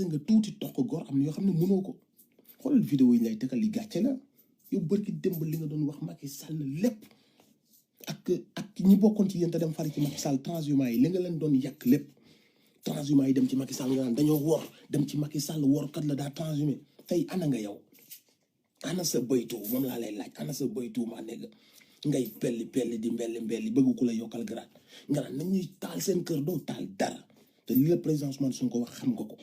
nga tuuti tox ko góor am na yoo xam ne mënoo ko xoolal vidéo yi lay tegal li gàcce la yow bërki démb li nga doon wax Macky Sall lépp ak ñi bokkoon ci yéen te dem fari ci Macky Sall transhumant yi li nga leen doon yàq lépp transhumant yi dem ci Macky Sall nga naan dañoo wor dem ci Macky Sall wor kat la daa transhumé tey ana nga yow ana sa baytu moom laa lay laaj ana sa baytu maa nekk ngay pelli di mbelli bëgg ku la yokkal grade nga naan nañuy taal seen kër doo taal dara te li la président Ousmane Sonko wax xam nga ko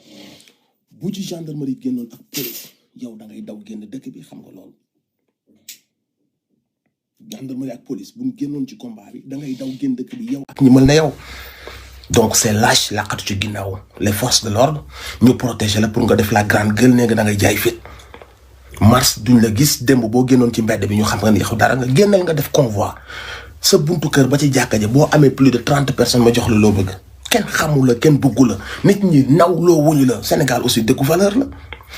bu ci gendarmerie génnoon ak police yow da ngay daw génn dëkk bi xam nga loolu gendarmerie ak police bu ñu génnoon ci combat bi da ngay daw génn dëkk bi yow ak ñi mel na yow. Donc c'est lâche laqatu ci ginnaaw les forces de l'ordre ñu protéger la pour nga def la grande gueule ne nga da ngay jaay fit mars duñ la gis démb boo génnoon ci mbedd bi ñu xam nga ni yow dara nga génnal nga def convoi sa buntu kër ba ci jàkka ja boo amee plus de 30 personnes ma jox la loo bëgg kenn xamul la kenn bëggu la nit ñi naw loo wuñu la Sénégal aussi dëkku valeur la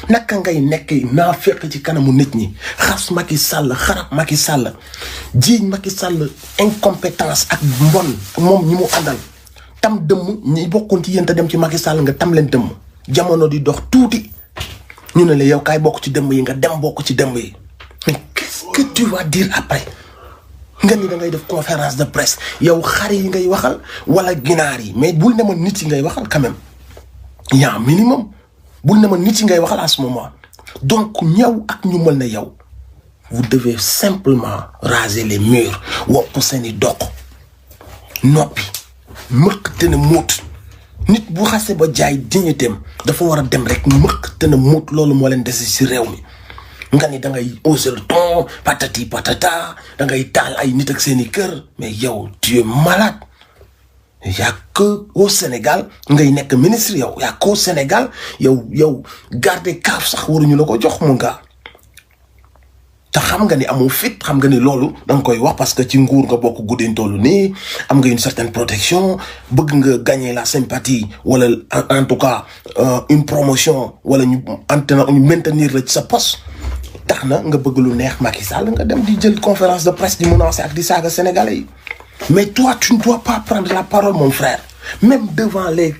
naka ngay nekk naa fekk ci kanamu nit ñi xas Macky Sall xarab Macky Sall jiiñ Macky Sall incompétence ak mbon moom ñi mu àndal tam dëmm ñi bokkoon ci yéen te dem ci Macky Sall nga tam leen dëmm jamono di dox tuuti ñu ne la yow kaay bokk ci dëmm yi nga dem bokk ci dëmm yi mais qu'est-ce que tu vas dire après nga ni da ngay def conférence de presse yow xar yi ngay waxal wala ginaar yi mais bul ne ma nit yi ngay waxal quand même y a un minimum bul ne ma nit yi ngay waxal à ce moment donc ñëw ak ñu mel ne yow vous devez simplement raser les murs wopp seeni doq noppi mëq te ne muut nit bu xase ba jaay dignitéem dafa war a dem rek mëq te ne muut loolu moo leen dese ci réew mi nga ni da ngay hausser le ton patati patata da ngay taal ay nit ak seeni kër mais yow tu es malade y a que au Sénégal ngay nekk ministre yow y a que au Sénégal yow garder kaaf sax waruñu la ko jox mon gars te xam nga ni amoo fit xam nga ni loolu da nga koy wax parce que ci nguur nga bokk guddeen tollu nii am nga une certaine protection bëgg nga gagner la sympathie wala en tout cas une promotion wala ñu maintenir la ci sa poste tax na nga bëgg lu neex Macky Sall nga dem di jël conférence de presse di menacer ak di saaga sénégalais yi mais toi tu ne dois pas prendre la parole mon frère même devant les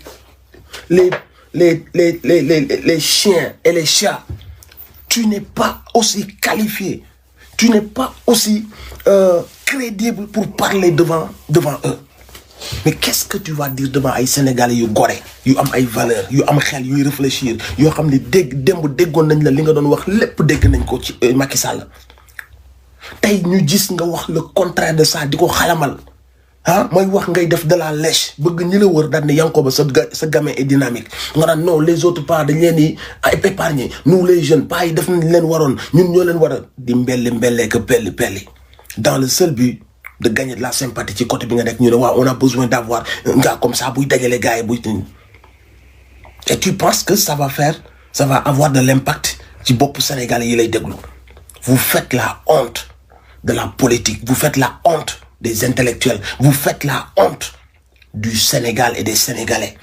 chiens et les chats. Tu n'es pas aussi qualifié, tu n'es pas aussi crédible pour parler devant eux. Mais qu'est-ce que tu vas dire devant ay Sénégalais yu gore yu am ay valeurs yu am xel yuy réfléchir yoo xam ne déggoon nañ la li nga doon wax lépp dégg nañ ko ci Macky Sall tey ñu gis nga wax le contraire de ça di ko xalamal mooy wax ngay def de la lèche bëgg ñi la wër daal ne Yankoba sa gamin est dynamique nga naan non les autres pas dañ leen di épargner nous les jeunes pas yi def nañ leen waroon ñun ñoo leen war a di mbelli que pelli dans le seul but de gagner de la sympathie ci côté bi nga nekk ñu ne waaw on a besoin d'avoir un gars comme ça buy dajale gars yi buy et tu penses que ça va avoir de l'impact ci bopp Sénégalais yi lay déglu vous faites la honte de la politique vous faites la honte des intellectuels vous faites la honte du Sénégal et des Sénégalais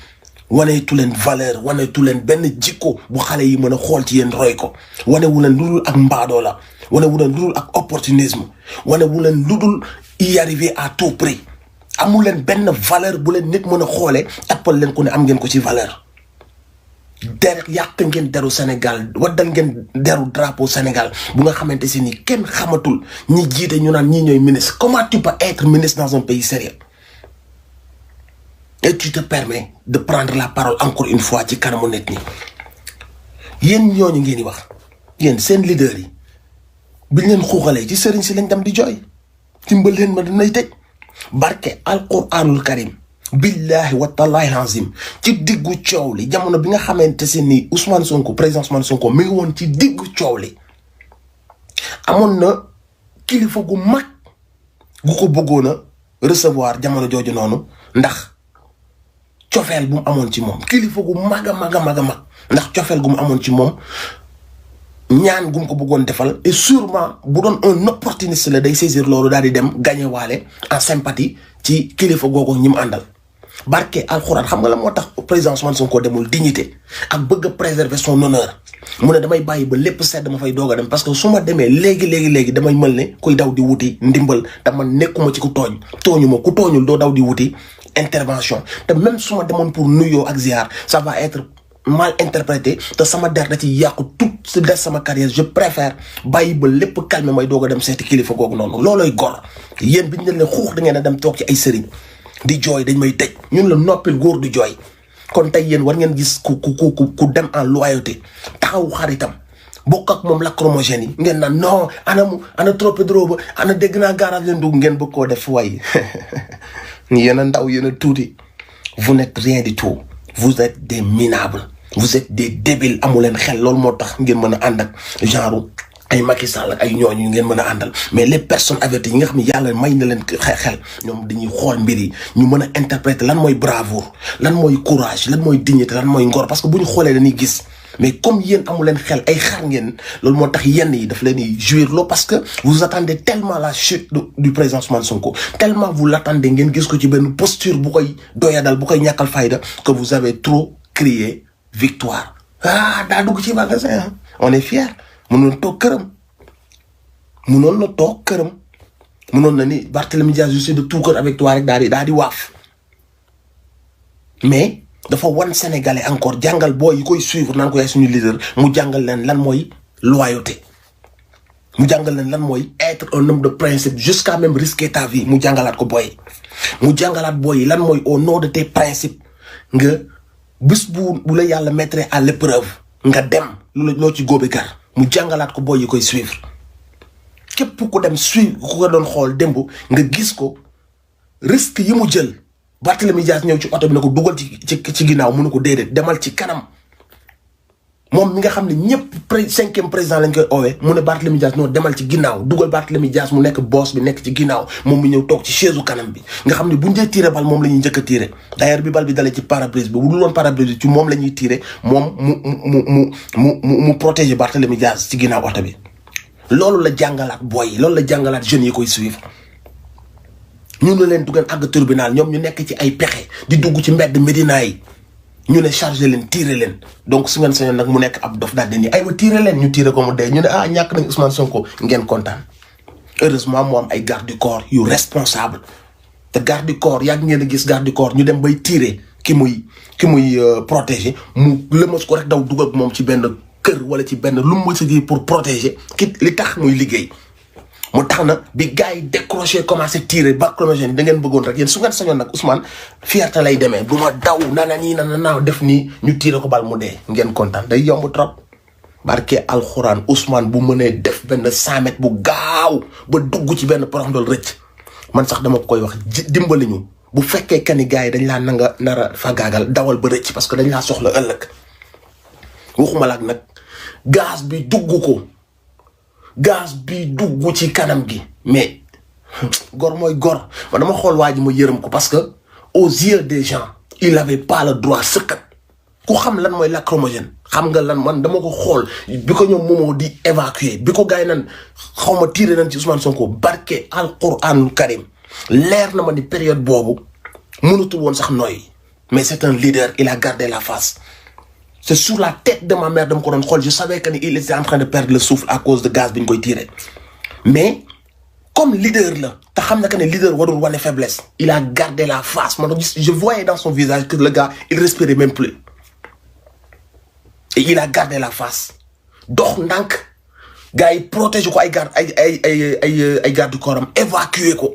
waneetu leen valeur waneetu leen benn jikko bu xale yi mën a xool ci yéen roy ko wanewu leen ludul ak mbaadoo la wanewu leen ludul ak opportunisme wanewu leen ludul y arriver à tout prix amu leen benn valeur bu leen nit mën a xoolee tappal leen ko ne am ngeen ko ci valeur yàq ngeen deru Sénégal waddal ngeen deru drapeau Sénégal bu nga xamante si ni kenn xamatul ñi jiite ñu naan ñii ñooy ministre comment tu peux être ministre dans un pays sérieux et tu te permets de prendre la parole encore une fois ci kanamu nit ñi yéen ñooñu ngeen di wax yéen seen leader yi biñ leen xuuxalee ci sëriñ si lañ dem di jooy dimbal leen ma dinay tëj barke alquranul karim billahi wa tallahi azim ci diggu coow li jamono bi nga xamante si ni Ousmane Sonko président Ousmane Sonko mi ngi woon ci diggu coow li amoon na kilifa gu mag gu ko bëggoon a recevoir jamono jooju noonu ndax cofeel bu mu amoon ci moom kilifa gu mag a mag ndax cofeel gu mu amoon ci moom ñaan gu mu ko bëggoon defal et sûrement bu doon un opportuniste la day saisir loolu daal di dem gagné waale en sympathie ci kilifa googu ñi mu àndal barke alxuraan xam nga la moo tax président Ousmane Sonko demul dignité ak bëgg a préserver son honneur mu ne damay bàyyi ba lépp sedd ma fay doog a dem parce que su ma demee léegi damay mel ne kuy daw di wuti ndimbal te man nekkuma ci ku tooñu ma ku tooñul doo daw di wuti intervention te même su ma demoon pour nuyoo ak ziar ça va être mal interprété te sama der da ci yàqu tout si des sama carrière je préfère bàyyi ba lépp calme may doog a dem seeti kilifa googu noonu loolooy gor yéen bi ñu leen xuux da ngeen a dem toog ci ay sëriñ di jooy dañ may tëj ñun la noppil góor du jooy kon tey yéen war ngeen gis ku dem en loyauté taxawu xaritam bokk ak moom lacrymogène yi ngeen naan non ana trop Pedro ba ana dégg naa garage leen dugg ngeen bëgg koo def way yéen a ndaw yéen a tuuti vous n'êtes rien du tout vous êtes des minables vous êtes des débiles amu leen xel loolu moo tax ngeen mën a ànd ak genre ay Macky Sall ak ay ñooñu ngeen mën a àndal mais les personnes averties yi nga xam ne yàlla may na leen xel ñoom dañuy xool mbir yi ñu mën a interpréter lan mooy bravoure lan mooy courage lan mooy dignité lan mooy ngor parce que bu ñu xoolee dañuy gis mais comme yéen amu leen xel ay xar ngeen loolu moo tax yenn yi daf leen di jouir loo parce que vous attendez tellement la chute du président Ousmane Sonko tellement vous l'attendez ngeen gis ko ci benn posture bu koy doyadal bu koy ñàkkal fayda que vous avez trop crié victoire daa dugg ci magasin on est fier mënoon toog këram mënoon na toog këram mënoon na ni Barthélémy Dias je suis de tout cœur avec toi rek daal di waaf mais dafa wan sénégalais encore jàngal booy yi koy suivre naan ko yaay suñu leader mu jàngal leen lan mooy loyauté mu jàngal leen lan mooy être un homme de principe jusqu'à même risquer ta vie mu jàngalaat ko booy mu jàngalaat booy yi lan mooy au nom de tes principes nga bés bu la yàlla mettre à l'épreuve nga dem loo ci góobi kar mu jàngalaat ko booy yi koy suivre képp ku dem suivre ku ko doon xool démb nga gis ko risque yi mu jël Barthélémy Dias ñëw ci oto bi ne ko dugal ci ginnaaw mu ne ko déedéet demal ci kanam moom mi nga xam ne ñëpp 5e président lañ koy oowee mu ne Barthélémy Dias non demal ci ginnaaw dugal Barthélémy Dias mu nekk boss bi nekk ci ginnaaw moom mi ñëw toog ci chaise kanam bi nga xam ne bu ñu dee tiré bal moom la ñuy njëkk a tiré d'ailleurs bi bal bi dalee ci pare-brise bi bu dul woon pare-brise bi ci moom la ñuy tiré moom mu protéger Barthélémy Dias ci ginnaaw oto bi loolu la jàngalaat booy yi loolu la jàngalaat jeunes yi koy suivre ñu ne leen du ngeen àgg tribunal ñoom ñu nekk ci ay pexe di dugg ci mbedd Médina yi ñu ne chargé leen tiré leen donc su ngeen sañoon nag mu nekk ab dof daal di ni aywa tiré leen ñu tiré ko mu dee ñu ne ñàkk nañ Ousmane Sonko ngeen kontaan heureusement mu am ay garde du corps yu responsable te garde du corps yàgg ngeen a gis garde du corps ñu dem bay tiré ki muy protéger mu lëmas ko rek daw dugal moom ci benn kër wala ci benn lu mu mës a pour protéger ki li tax muy liggéey. mu tax na bi gars yi décroché commencé tiré lacrymogène da ngeen bëggoon rek yéen su ngeen sañoon nag Ousmane fierté lay demee du ma daw nana def nii ñu tiré ko bal mu dee ngeen kontaan day yomb trop. barke alxuraan Ousmane bu mënee def benn 100 mètres bu gaaw ba dugg ci benn porox ndol rëcc man sax dama koy wax dimbali ñu bu fekkee kani gars yi dañ laa nar a fagaagal dawal ba rëcc parce que dañ laa soxla ëllëg waxuma la ak nag gaz bi dugg ko. gaz bi dugg ci kanam gi mais gor mooy gor man dama xool waa ji ma yërëm ko parce que aux yeux des gens il avait pas le droit sëkkat ku xam lan mooy lacrymogène xam nga lan man dama ko xool bi ko ñoom moomoo di évacuer bi ko gars yi nan xaw ma tiré nañ ci Ousmane Sonko barke alquranul karim leer na ma ni période boobu mënatul woon sax nooy mais c'est un leader il a gardé la face. C'est sur la tête de ma mère de mon contrôle. Je savais qu'il était en train de perdre le souffle à cause de gaz qu'il a tiré. Mais, comme leader, là, tu sais que le leader a une faiblesse. Il a gardé la face. Je voyais dans son visage que le gars, il respirait même plus. Et il a gardé la face. Donc, gars, il protège quoi, il garde du corps, évacuer quoi.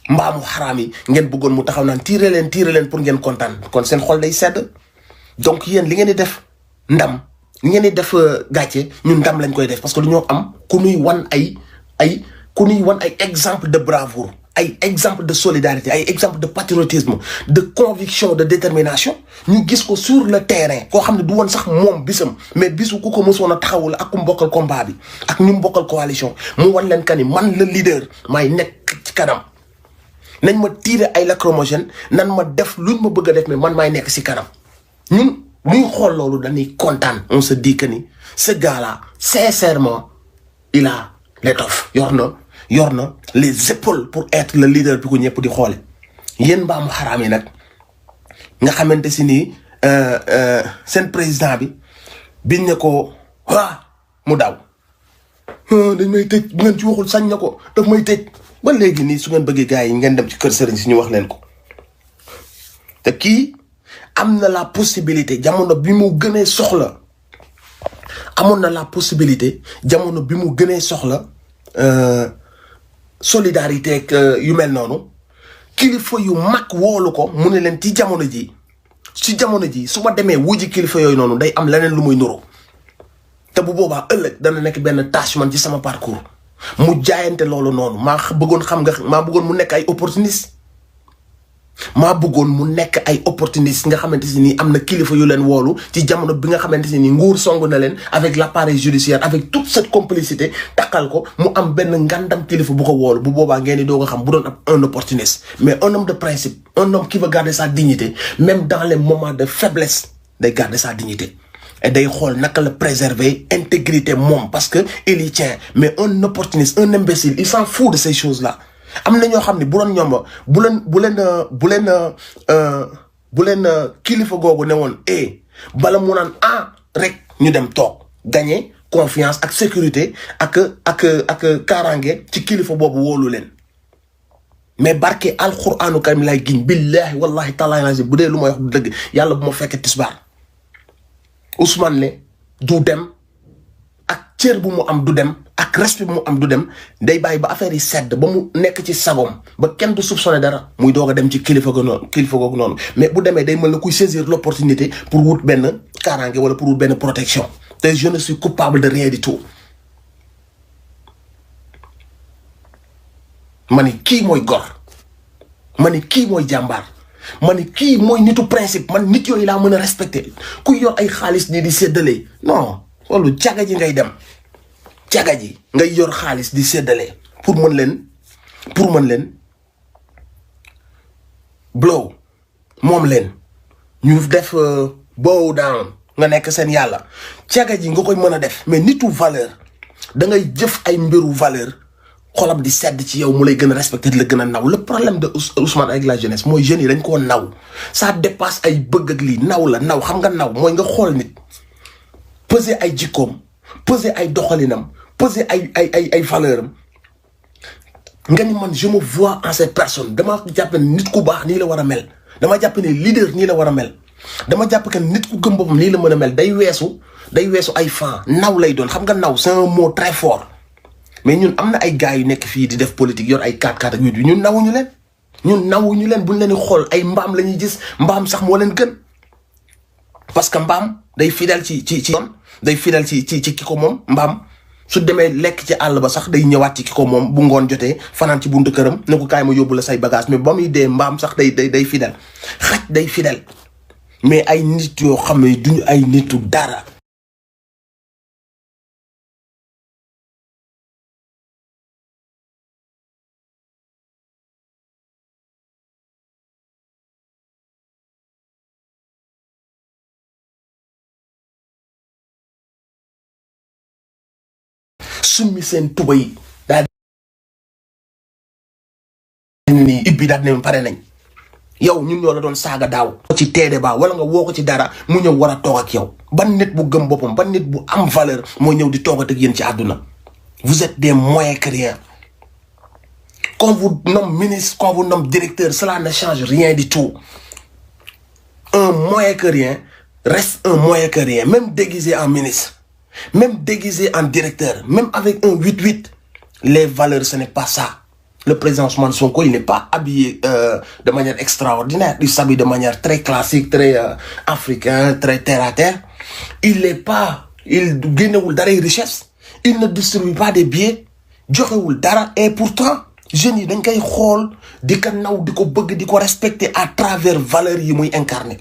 Mbaamu haram yi ngeen bëggoon mu taxaw naan tiré leen pour ngeen kontaan kon seen xol day sedd. donc yéen li ngeen di def ndam li ngeen di def gàcce ñun ndam lañ koy def parce que dañoo am ku ñuy wan ay exemple de bravoure ay exemple de solidarité ay exemple de patriotisme de conviction de détermination ñu gis ko sur le terrain koo xam ne du woon sax moom bisam mais bisu ku ko mësoon a taxawul ak ku mbokkal combat bi ak ñu mbokkal coalition mu wan leen ka ni man le leader maay nekk ci kanam nañ ma tirer ay lacrymogène nan ma def luñ ma bëgg a def mais man maay nekk ci kanam ñun luñ xool loolu dañuy kontaan on se dit que ni ce gars-là sincèrement il a l'étoffe yor na les épaules pour être le leader bi ko ñëpp di xoole yéen mbaamu xaraam yi nag nga xamante si ni seen président bi biñ ne ko mu daw dañ may tëj bu ngeen ci waxul sañ na ko daf may tëj ba léegi nii su ngeen bëggee gars yi ngeen dem ci kër sëriñ si ñu wax leen ko te kii am na la possibilité jamono bi mu gënee soxla amoon na la possibilité jamono bi mu gënee soxla solidarité ak yu mel noonu kilifa yu mag woolu ko mu ne leen ci jamono ji su ma demee wuji kilifa yooyu noonu day am leneen lu muy nuru te bu boobaa ëllëg dana nekk benn tâche man ci sama parcours mu jaayante loolu noonu maa bëggoon mu nekk ay opportuniste nga xamante si nii am na kilifa yu leen woolu ci jamono bi nga xamante si nii nguur song na leen avec l'appareil judiciaire avec toute cette complicité takkal ko mu am benn ngandam kilifa bu ko woolu bu boobaa ngeen di doog a xam bu doon un opportuniste mais un homme de principe un homme qui veut garder sa dignité même dans les moments de faiblesse day garder sa dignité et day xool naka la préserver intégrité moom parce que il y tient mais un opportuniste un imbécile il s'en fout de ces choses là am na ñoo xam ne bu doon ñoom bu leen kilifa googu ne woon bala mu naan rek ñu dem toog gagner confiance ak sécurité ak kaaraange ci kilifa boobu wóolu leen mais barke alxuraanu karim lay giñ billahi wallahi taala bu dee lu may wax du dëgg yàlla bu ma fekkee tisbaar Ousmane ne du dem ak cër bu mu am du dem ak respect bu mu am du dem day bàyyi ba affaire yi sedd ba mu nekk ci sagom ba kenn du soupçonné dara muy doog a dem ci kilifa googu noonu mais bu demee day mel na kuy saisir l'opportunité pour wut benn kaaraange wala pour wut benn protection te je ne suis coupable de rien du tout ma ni kii mooy gor ma ni kii mooy jàmbaar ma ni kii mooy nitu principe man nit yooyu laa mën a respecté ku yor ay xaalis di séddale non loolu caga ji ngay dem caga ji ngay yor xaalis di séddale pour mën leen blow moom leen ñu def bow down nga nekk seen yàlla caga ji nga koy mën a def mais nitu valeur da ngay jëf ay mbiru valeur xolam di sedd ci yow mu lay gën a respecté di la gën a naw le problème de Ousmane avec la jeunesse mooy jeunes yi dañ koo naw ça dépasse ay bëgg ak lii naw xam nga naw mooy nga xool nit peser ay jikkoom peser ay doxalinam peser ay valeur am nga ni man je me vois en cette personne dama jàpp ne nit ku baax nii la war a mel dama jàpp ne leader nii la war a mel dama jàpp que nit ku gëm boppam nii la mën a mel day weesu ay fan naw lay doon xam nga naw c'est un mot très fort mais ñun am na ay gars yu nekk fii di def politique yor ay 4-4 ak 8 bi ñun nawuñu leen buñ leen di xool ay mbaam la ñuy gis mbaam sax moo leen gën parce que mbaam day fidèle ci yoon day fidèle ci ki ko moom mbaam su demee lekk ci àll ba sax day ñëwaat ci ki ko moom bu ngoon jotee fanaan ci buntu këram ne ko kaay ma yóbbu la say bagage mais ba muy dee mbaam sax day fidèle xaj day fidèle mais ay nit yoo xam ne duñu ay nitu dara. summi seen tuba yi daal ni ibbi daal ne pare nañ yow ñun ñoo la doon saaga daaw ci teede ba wala nga woo ko ci dara mu ñëw war a toog ak yow ban nit bu gëm boppam ban nit bu am valeur moo ñëw di toogat ak yéen ci àdduna vous êtes des moins que rien qu'on vous nomme ministre qu'on vous nomme directeur cela ne change rien du tout un moins que rien reste un moins que rien même déguisé en ministre même déguisé en directeur, même avec un 8-8, les valeurs, ce n'est pas ça. Le président Ousmane Sonko, il n'est pas habillé de manière extraordinaire. Il s'habille de manière très classique, très africain, très terre-à-terre. Il n'est pas... Il gagne des richesses. Il ne distribue pas des billets. Et pourtant, jeunes yi dañ koy xool di ko naw di ko bëgg di ko respecter à travers valeurs yi muy incarné.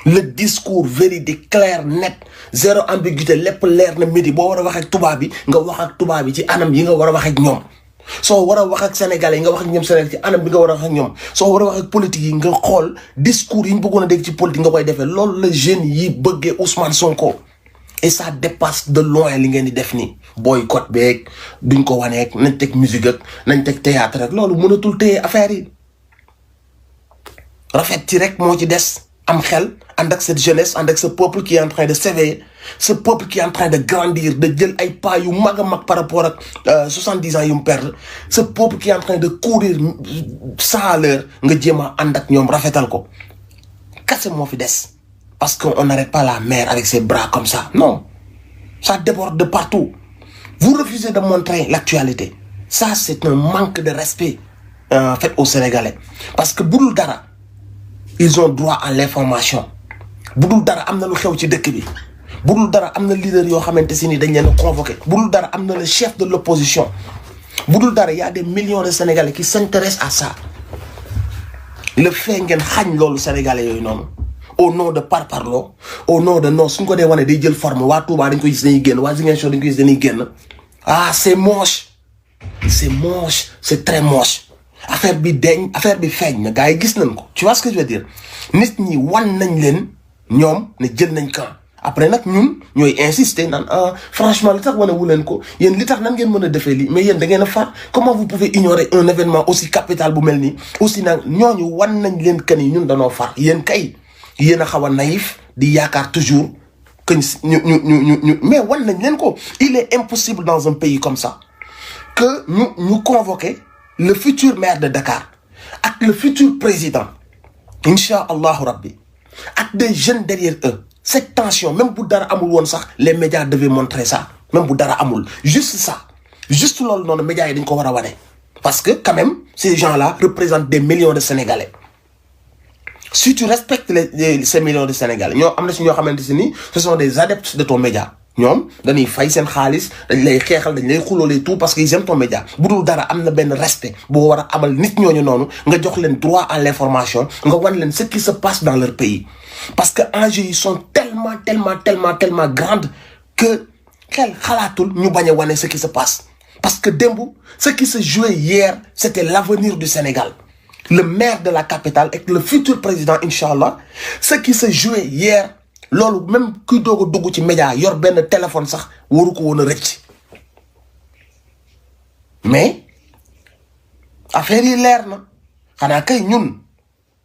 Le discours véridique clair net zéro ambiguïté lépp leer na midi boo war a wax ak tubaab bi nga wax ak tubaab bi ci anam yi nga war a wax ak ñoom soo war a wax ak sénégalais yi nga wax ak ñoom Sénégal ci anam bi nga war a wax ak ñoom soo war a wax ak politique yi nga xool discours yi ñu bëggoon a dégg ci politique nga koy defee loolu la jeunes yi bëggee Ousmane Sonko et ça dépasse de loin li ngeen di def nii boycott beeg duñ ko waneeg nañ teg musique ak nañ teg théâtre rek loolu mënatul téye affaire yi rafet ci rek moo ci des am xel ànd ak cette jeunesse ànd ak ce peuple qui est en train de s'éveiller ce peuple qui est en train de grandir de jël ay pas yu mag a mag par rapport ak 70 ans yu mu perdre ce peuple qui est en train de courir 100 à l'heure nga jéem a ànd ak ñoom rafetal ko kese moo fi des parce qu'on n'arrête pas la mer avec ses bras comme ça non ça déborde de partout vous refusez de montrer l'actualité ça c'est un manque de respect fait aux Sénégalais parce que budul dara ils ont droit à l'information budul dara am na lu xew ci dëkk bi budul dara am na leader yoo xamante si ni dañ leen a convoqué budul dara am na le chef de l'opposition budul dara y a des millions de Sénégalais qui s'intéressent à ça le fait ngeen xañ loolu Sénégalais yooyu noonu au nom de parparloo au nom de non suñ ko dee wane day jël forme waa Touba dañ koy gis dañuy génn waa Ziguinchor dañ koy gis dañuy génn ah c'est moche c'est très moche affaire bi deñ affaire bi feeñ na gars yi gis nañ ko tu vois ce que je veux dire nit ñi wan nañ leen ñoom ne jël nañ camp après nag ñun ñooy insister naan franchement li tax wane wu leen ko yéen li tax nan ngeen mën a defee lii mais yéen da ngeen a far comment vous pouvez ignorer un événement aussi capital bu mel nii aussi nag ñooñu wan nañ leen que ni ñun danoo far yéen kay yéen a xaw a naïf di yaakaar toujours que ñu mais wan nañ leen ko il est impossible dans un pays comme ça que ñu convoquer le futur maire de Dakar ak le futur président incha allahu rabbi ak des jeunes derrière eux cette tension même bu dara amul woon sax les médias devaient montrer ça même bu dara amul juste ça juste loolu noonu médias yi dañ ko war a wane parce que quand même ces gens-là représentent des millions de Sénégalais si tu respectes ces millions de Sénégalais ñoo am na si ñoo xamante si ni ce sont des adeptes de ton média ñoom dañuy fay seen xaalis dañ lay xeexal dañ lay xuloolee tout parce que ils aiment ton média bu dul dara am na benn respect boo war a amal nit ñooñu noonu nga jox leen droit à l'information nga wan leen ce qui se passe dans leur pays parce que enjeux yi sont tellement grandes que xel xalaatul ñu bañ a wane ce qui se passe parce que démb ce qui se jouait hier c'était l'avenir du Sénégal le maire de la capitale et le futur président inchallah ce qui se jouait hier loolu même kuy doog a dugg ci média yor benn téléphone sax waru ko woon a rëcc mais affaire yi leer na xanaa kay ñun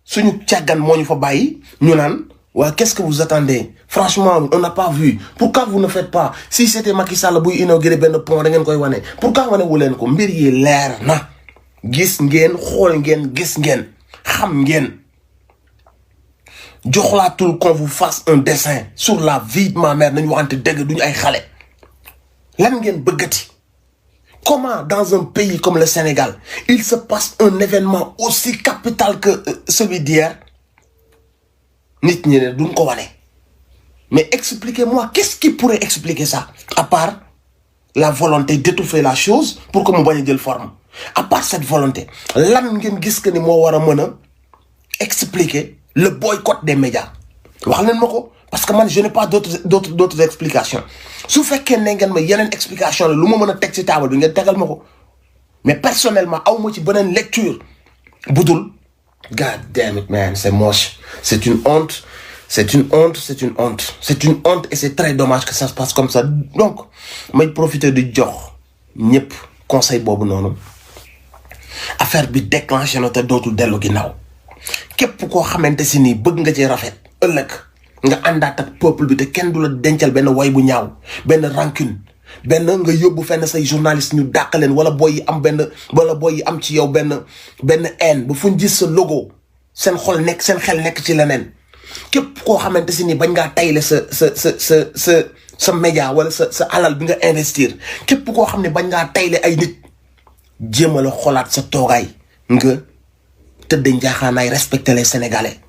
suñu càggan moo ñu fa bàyyi ñu naan waa qu'est-ce que vous attendez franchement on n'a pas vu pourquoi vous ne faites pas si c'était Macky Sall buy inauguré benn pont da ngeen koy wane pourquoi wane wu leen ko mbir yi leer na gis ngeen xool ngeen gis ngeen xam ngeen joxlaatul qu'on vous fasse un dessin sur la vie de ma mère nañu waxante dëgg duñu ay xale lan ngeen bëggati comment dans un pays comme le Sénégal il se passe un événement aussi capital que celui d'hier nit ñi ne duñ ko wane mais expliquez-moi qu'est-ce qui pourrait expliquer ça à part la volonté d'étouffer la chose pour que mu bañ a jël forme à part cette volonté lan ngeen gis que ni moo war a mën a expliquer le boycott des médias wax leen ma ko parce que man je n'ai pas d'autres explications su fekkee ne ngeen ma yeneen explication la lu ma mën a teg ci table bi ngeen tegal ma ko mais personnellement aw ma ci beneen lecture budul God damn it man c'est moche c'est une honte et c'est très dommage que ça se passe comme ça donc may profiter di jox ñëpp conseil boobu noonu affaire bi déclenché na te dootul dellu ginnaaw képp koo xamante si nii bëgg nga ci rafet ëllëg nga àndaat ak peuple bi te kenn du la dencal benn way bu ñaaw benn rancune benn nga yóbbu fenn say journaliste ñu dàq leen wala booy yi am ci yow benn haine ba fuñ gis sa logo seen xel nekk ci leneen képp koo xamante si nii bañ ngaa tayle sa média wala sa alal bi nga investir képp koo xam ne bañ ngaa tayle ay nit jéem a la xolaat sa toogaay nga tëdd njaaxaanaay respecter les Sénégalais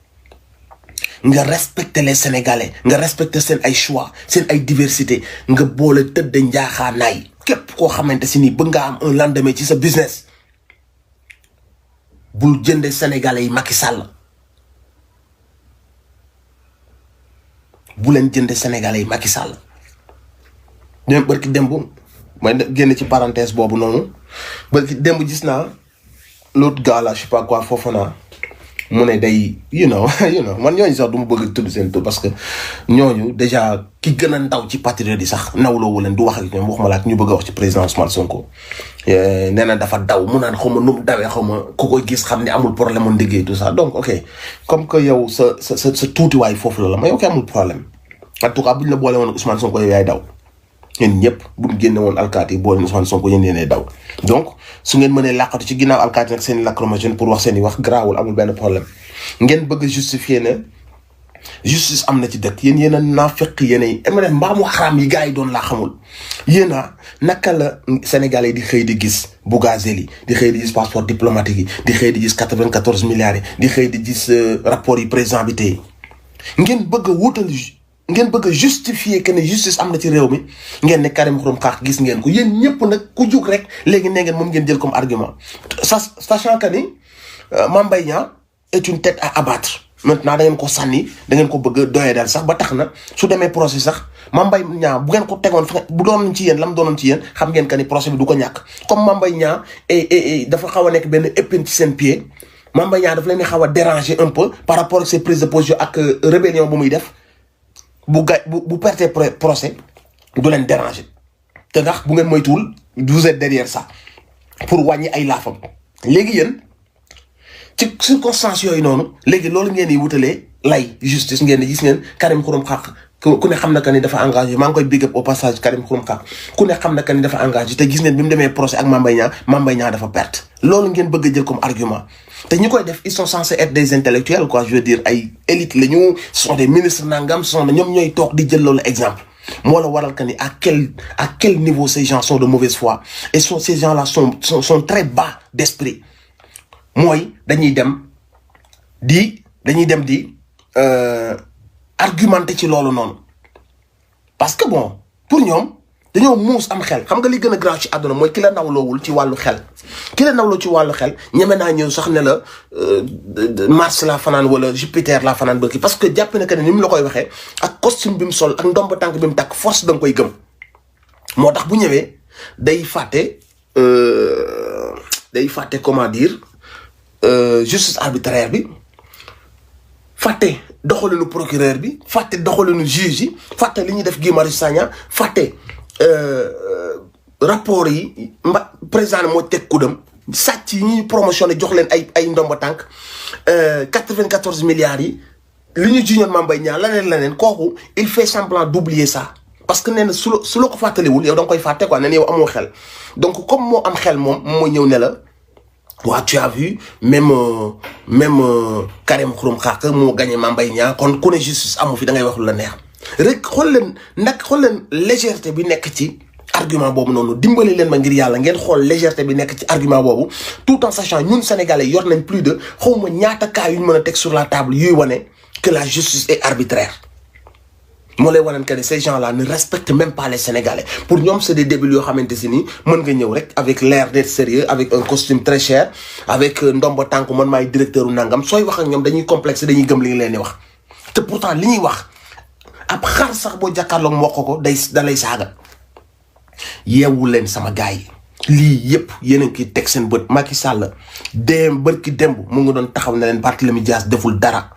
nga respecter seen ay choix seen ay diversité nga boole tëdd njaaxaanaay képp koo xamante si ni bëgg nga am un lendemain ci sa business bul jënde Sénégalais yi Macky Sall bu leen jënde Sénégalais yi Macky Sall ñoom barki démb mooy génn ci parenthèse boobu noonu barki démb gis naa l'autre gars là je sais pas quoi foofu naa mu ne day you know man ñooñu sax du ma bëgg tudd seen tur parce que ñooñu déjà ki gën a ndaw ci patriote yi sax nawloowu leen du wax ak ñoom waxuma la ak ñu bëgg a wax ci président Ousmane Sonko nee na dafa daw mu naan xaw ma nu mu dawee xaw ma ku koy gis xam ne amul problème mu liggéey tout ça donc ok comme que yow sa tuutiwaay foofu la may ok amul problème en tout cas buñ la boole woon ak Ousmane Sonko yow yaay daw yéen ñëpp buñ génne woon alkaati yi boole Ousmane Sonko yéen yéenay daw donc su ngeen mënee làqatu ci ginnaaw alkaati nag seen i lacrymogène pour wax seen i wax garaawul amul benn problème ngeen bëgg a justifier ne justice am na ci dëkk yéen a naafeq yéen a mbaamu xaraam yi gars yi doon laa xamul yéen a naka la Sénégalais yi di xëy di gis Bougazelli di xëy di gis passeport diplomatique yi di xëy di gis 94 milliards yi di xëy di gis rapport yi président bi tey ngeen bëgg a wutal ngeen bëgg a justifier que ne justice am na ci réew mi ngeen ne Karim Xurum Xax gis ngeen ko yéen ñëpp nag ku jug rek léegi ne ngeen moom ngeen jël comme argument sachant que ni Mame Mbaye Niang est une tête à abattre maintenant da ngeen ko sànni da ngeen ko bëgg a doyee daal sax ba tax na su demee procès sax Mame Mbaye Niang bu ngeen ko tegoon bu doonoon ci yéen la mu doonoon ci yéen xam ngeen que ni procès bi du ko ñàkk comme Mame Mbaye Niang dafa xaw a nekk benn épine ci seen pied Mame Mbaye Niang dafa leen di xaw a déranger un peu par rapport ak ses prises de position ak rébellion bu muy def bu perte procès du leen déranger te ndax bu ngeen moytuwul vous êtes derrière ça pour wàññi ay laafam léegi yéen ci circonstances yooyu noonu léegi loolu ngeen di wutalee lay justice ngeen di gis ngeen Karim Xurum Xax ku ne xam na que ni dafa engagé maa ngi koy big up au passage Karim Xurum Xax ku ne xam na que ni dafa engagé te gis ngeen bi mu demee procès ak Mame Mbaye Niang dafa perte loolu ngeen bëgg a jël comme argument te ñi koy def ils sont censés être des intellectuels quoi je veux dire ay élites la ñu ce sont des ministres nangam ce sont ñoom ñooy toog di jël loolu exemple moo la waral que ni à quel niveau ces gens sont de mauvaise foi et ces gens là sont très bas d'esprit mooy dañuy dem di argumenter ci loolu noonu parce que bon pour ñoom dañoo muus am xel xam nga li gën a graaw ci àdduna mooy ki la nawloowul ci wàllu xel ki la nawloo ci wàllu xel ñeme naa ñëw sax ne la Mars laa fanaan wala Jupiter laa fanaan bëgg parce que jàpp na que ne ni mu la koy waxee ak costume bi mu sol ak ndomba tànk bi mu takk force da nga koy gëm moo tax bu ñëwee day fàtte comment dire justice arbitraire bi fàtte doxalinu procureur bi fàtte doxalinu juge yi fàtte li ñuy def Guy Marius Sagna fàtte rapport yi président moo teg kudam sàcc yi ñuy promotionné jox leen ay ndomba tànk 94 milliards yi li ñu jiñoon Mame Mbaye Niang laneen kooku il fait semblant d'oublier ça parce que nee na su la ko fàttaliwul yow da nga koy fàtte quoi nee na yow amoo xel donc comme moo am xel moom mooy ñëw ne la waaw tu as vu même Karim Xurum Xax moo gagné Mame Mbaye Niang kon ku ne justice amu fi da ngay wax lu la neex rek xool leen légèreté bi nekk ci argument boobu noonu dimbali leen ma ngir yàlla ngeen xool légèreté bi nekk ci argument boobu tout en sachant ñun sénégalais yor nañ plus de xawma ñaata cas yu ñu mën a teg sur la table yuy wane que la justice est arbitraire moo lay waneen que ces gens là ne respectent même pas les sénégalais pour ñoom c'est des débiles yoo xamante si ni mën nga ñëw rek avec l'air d'être sérieux avec un costume très cher avec ndomba tànk man maay directeur u nangam sooy wax ak ñoom dañuy complexe dañuy gëm li nga leen di wax te pourtant li ñuy wax ab xar sax boo jàkkaarloog mboq ko da lay saaga yeewu leen sama gars yi lii yëpp yéen a ngi teg seen bët Macky Sall bërki démb mu ngi doon taxaw ne leen Barthélémy Dias deful dara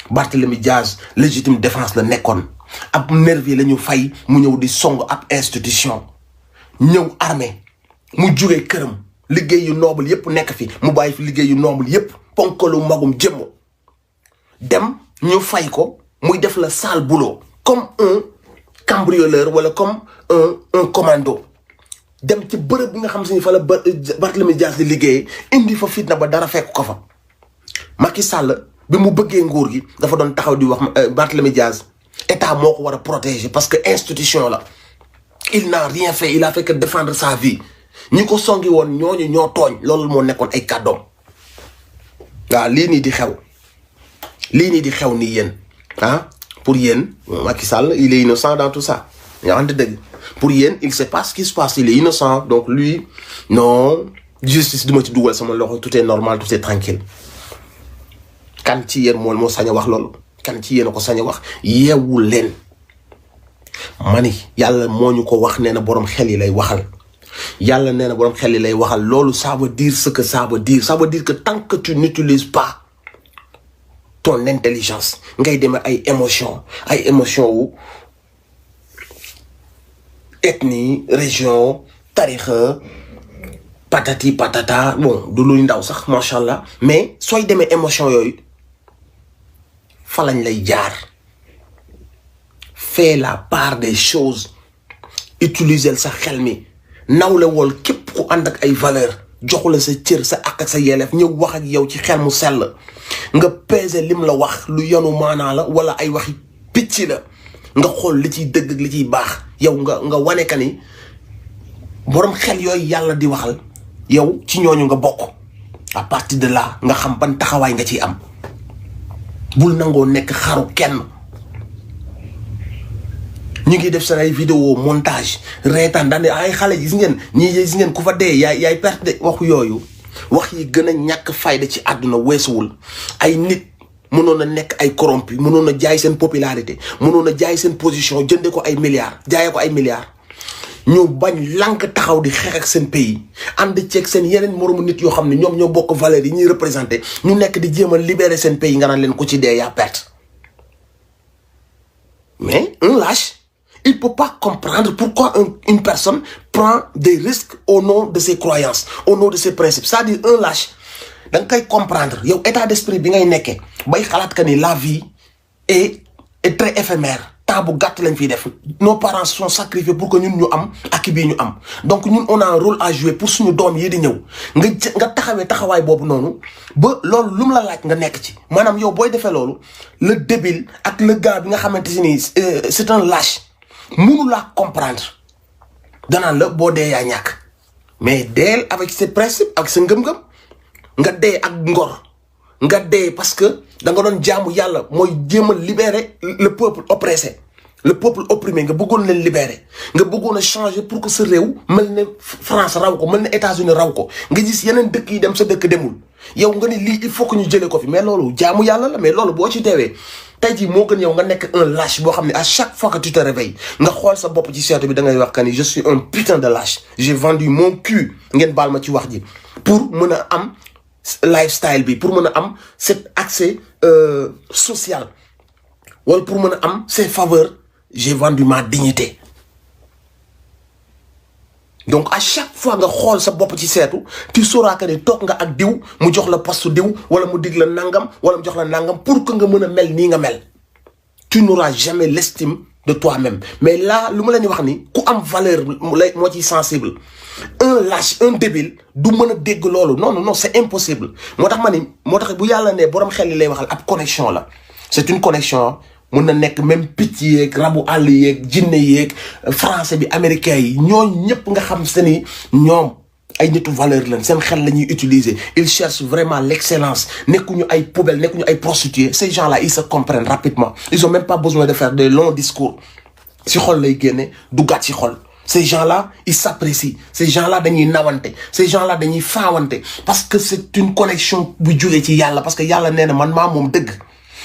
Barthélémy Dias légitime défense la nekkoon ab nervi la ñu fay mu ñëw di song ab institution ñëw armée mu jugee këram liggéey yu noble yëpp nekk fi mu bàyyi fi liggéey yu noble yëpp ponkalu magum jëmm dem ñu fay ko muy def la sale boulot comme un cambrioleur wala comme un commando dem ci bërëb bi nga xam si ni fa la Barthélémy Dias di liggéeyee indi fa fitna ba dara fekk ko fa Macky Sall bi mu bëggee nguur gi dafa doon taxaw di wax Barthélémy Dias état moo ko war a protéger parce que institution la il n'a rien fait il a fait que défendre sa vie ñi ko songi woon ñooñu ñoo tooñ loolu moo nekkoon ay kàddoom waaw lii nii di xew nii yéen pour yéen Macky Sall il est innocent dans tout ça nga xamante dëgg pour yéen il sait pas ce qui se passe il est innocent donc lui non justice duma ci dugal sama loxo tout est normal tout est tranquille kan ci yéen moo sañ a wax loolu kan ci yéen a ko sañ a wax yeewu leen mani yàlla moo ñu ko wax nee na boroom xel yi lay waxal yàlla nee na boroom xel yi lay waxal loolu ça veut dire ce que ça veut dire que tant que tu n'utilises pas ton intelligence ngay demee ay émotion wu ethnie région tarixa patati patata bon du luy ndaw sax macha allah mais sooy demee émotion yooyu fa lañ lay jaar fais la part des choses utiliser sa xel mi nawle wool képp ku ànd ak ay valeur joxu la sa cër sa ak sa yelleef ñëw wax ak yow ci xel mu sell nga peser lim la wax lu yanu maanaa la wala ay waxi picc la nga xool li ciy dëgg ak li ciy baax yow nga wane ka ni borom xel yooyu yàlla di waxal yow ci ñooñu nga bokk. À partir de là nga xam ban taxawaay nga ciy am bul nangoo nekk xaru kenn. ñu ngi def seen ay vidéo montage reetaan daan ay xale gis ngeen ñii gis ngeen ku fa dee yaay perte de waxu yooyu wax yi gën a ñàkk fayda ci àdduna weesuwul ay nit mënoon a nekk ay corrompu mënoon a jaay seen popularité mënoon a jaay seen position jënde ko ay milliards jaayee ko ay milliards ñu bañ lànk taxaw di xeex ak seen pays ànd ceeg seen yeneen moromu nit yoo xam ne ñoom ñoo bokk valeurs yi ñuy représenté ñu nekk di jéem a libérer seen pays nga naan leen ku ci dee yaa perte mais un lâche il peut pas comprendre pourquoi une personne prend des risques au nom de ses croyances au nom de ses principes c'est-à-dire un lâche da nga koy comprendre yow état d'esprit bi ngay nekkee bay xalaat que ni la vie est très éphémère temps bu gàtt lañ fiy def nos parents sont sacrifiés pour que ñun ñu am ak bii ñu am donc ñun on a un rôle à jouer pour suñu doom yi di ñëw nga taxawee taxawaay boobu noonu ba loolu lu mu la laaj nga nekk ci maanaam yow booy defee loolu le débile ak le gars bi nga xamante si ni c'est un lâche mënu laa comprendre danaan la boo dee yaa ñàkk mais deel avec ses principes ak sa ngëm-ngëm nga dee ak ngor nga dee parce que da nga doon jaamu yàlla mooy jéem a libérer le peuple oppressé le peuple opprimé nga bëggoon leen libérer nga bëggoon a changer pour que sa réew mel ne France raw ko mel ne États-Unis raw ko nga gis yeneen dëkk yi dem sa dëkk demul yow nga ni lii il faut que ñu jëlee ko fi mais loolu jaamu yàlla la mais loolu boo ci teewee tey jii moo gën yow nga nekk un lâche boo xam ne à chaque fois que tu te réveilles nga xool sa bopp ci seetu bi da ngay wax que ni je suis un putain de lâche j'ai vendu mon cul ngeen baal ma ci wax ji pour mën a am lifestyle bi pour mën a am cet accès social wala pour mën a am ces faveurs j'ai vendu ma dignité donc à chaque fois nga xool sa bopp ci seetu tu sauras que ni toog nga ak diw mu jox la poste diw wala mu dig la nangam wala mu jox la nangam pour que nga mën a mel nii nga mel tu n'auras jamais l'estime de toi-même mais là lu ma leen di wax ni ku am valeur moo ciy sensible un lâche un débile du mën a dégg loolu non c'est impossible moo tax bu yàlla ne borom xel li lay waxal ab connexion la c'est une connexion mën na nekk même picc yeeg rabu àll yeeg jinne yeeg français bi américain yi ñooñu ñëpp nga xam se ni ñoom ay nitu valeur lañ seen xel la ñuy utiliser ils cherchent vraiment l'excellence nekkuñu ay poubelles nekkuñu ay prostituées ces gens-là ils se comprennent rapidement ils ont même pas besoin de faire de longs discours si xol lay génne duggaat si xol ces gens-là ils s'apprécient ces gens-là dañuy nawante ces gens-là dañuy faawante parce que c'est une connexion bu jógee ci yàlla parce que yàlla nee na man maa moom dëgg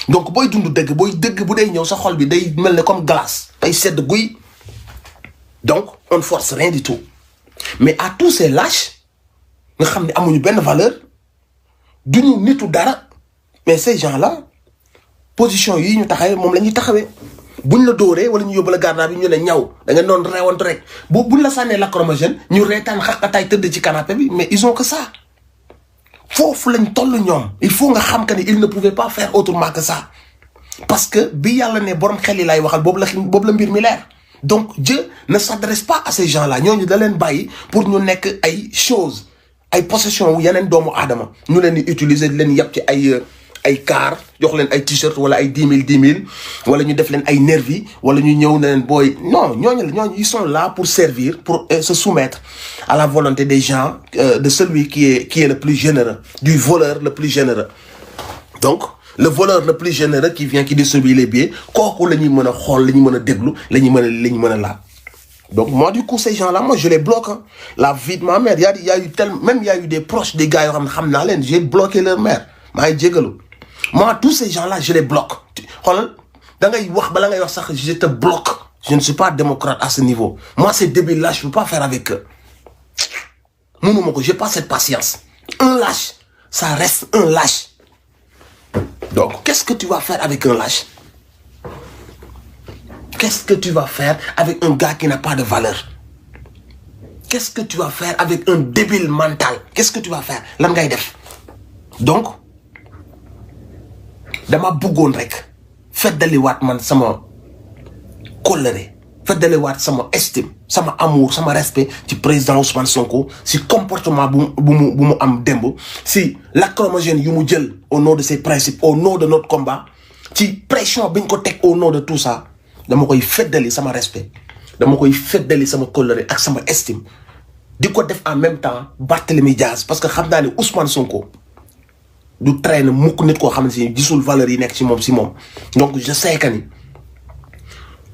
donc booy dund dëgg bu day ñëw sa xol bi day mel ne comme glace day sedd guy donc on ne force rien du tout mais à tous ces lâches nga xam ne amuñu benn valeur duñu nitu dara mais ces gens-là position yi ñu taxawee moom la ñuy taxawee buñ la dóoree wala ñu yóbbu la garda bi ñu ne ñaw da nga doon reewantu rek buñ la sànnee lacrymogène ñu reetaan xaqataay tëdd ci canapé bi mais ils ont que ça foofu lañ toll ñoom il faut nga xam que ni ils ne pouvaient pas faire autrement que ça parce que bi yàlla ne borom xel yi lay waxal boobu la mbir mi leer donc Dieu ne s'adresse pas à ces gens-là ñooñu da leen bàyyi pour ñu nekk ay choses ay possession wu yeneen doomu aadama ñu leen di utiliser di leen yàpp ci ay car jox leen ay t-shirt wala ay 10 000 wala ñu def leen ay nervi wala ñu ñëw ne leen booy non ñooñu ils sont là pour servir pour se soumettre à la volonté des gens de celui qui est le plus généreux du voleur le plus généreux donc le voleur le plus généreux qui vient qui distribue les billets kooku la ñuy mën a xool la ñuy mën a déglu la ñuy mën a laal donc moi du coup ces gens-là moi je les bloque hein. La vie de ma mère il y a eu des proches des gars yoo xam naa leen j'ai bloqué leur mère maa ngi jégalu moi tous ces gens-là je les bloque xoolal da ngay wax bala ngay wax sax je te bloque je ne suis pas démocrate à ce niveau moi ces débiles-là je peux pas faire avec eux mënuma ko j'ai pas cette patience un lâche ça reste un lâche donc qu'est-ce que tu vas faire avec un lâche qu'est-ce que tu vas faire avec un gars qui n'a pas de valeur qu'est-ce que tu vas faire avec un débile mental qu'est-ce que tu vas faire lan ngay def donc dama bëggoon rek feddaliwaat man sama kóllëre feddaliwaat sama estime sama amour sama respect ci président Ousmane Sonko si comportement bu mu am démb si lacrymogène yu mu jël au nom de ses principes au nom de notre combat ci pression biñ ko teg au nom de tout ça dama koy feddali sama respect dama koy feddali sama kóllëre ak sama estime di ko def en même temps Barthélémy Diaz parce que xam naa ne Ousmane Sonko du traîne mukk nit koo xam ne si gisul valeur yi nekk ci moom donc je sais que ni